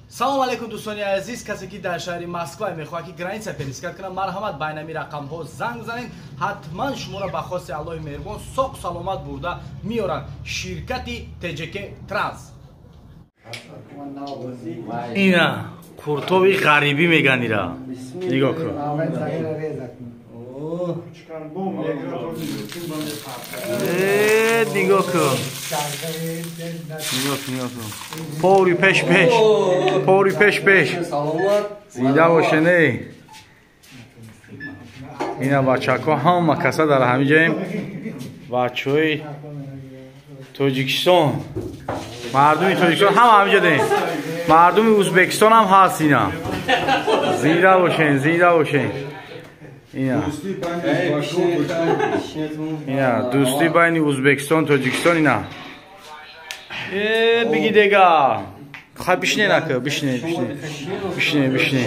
Салом алейкум, дӯстони азиз. Касе ки дар шаҳри Москва мехоҳад, ки граница пересекать кунад, марҳамат, ба инами рақамҳо занг занед. Ҳатман шуморо ба хости Аллоҳи меҳрубон соқ саломат бурда меоранд ширкати ТЖК Транс. Ина қуртоби ғарибӣ меган, ира нигоҳ кун. Нигоҳ кун, нигоҳ кун, нигоҳ кун. Поври пеш пеш, поври пеш пеш. Зинда боше. Не, ина бачако, ҳама каса дар ҳамин ҷоем. Бачаҳои Тоҷикистон, мардуми Тоҷикистон ҳама ҳамин ҷо дем. Мардуми Ӯзбекистон ҳам ҳаст. Ина зинда бошен, зинда бошен. Ина, ина дӯстӣ байни Ӯзбекистон, Тоҷикистон. Ина э биги дега. Хай, бишне, нака бишне, бишне, бишне, бишне, бишне.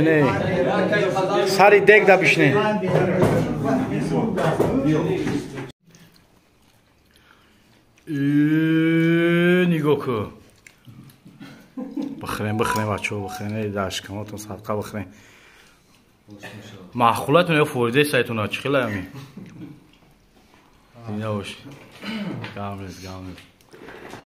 Не, сари дег да бишне. Нигоҳ кун, бихӯрем, бихӯрем, бачаҳо, бихӯрем. Дар шикамотон садқа, бихӯрем. Маъқулатон ё фоидаи сайтона чӣ хела ами? Зинда бош. Гам нест, гам нест.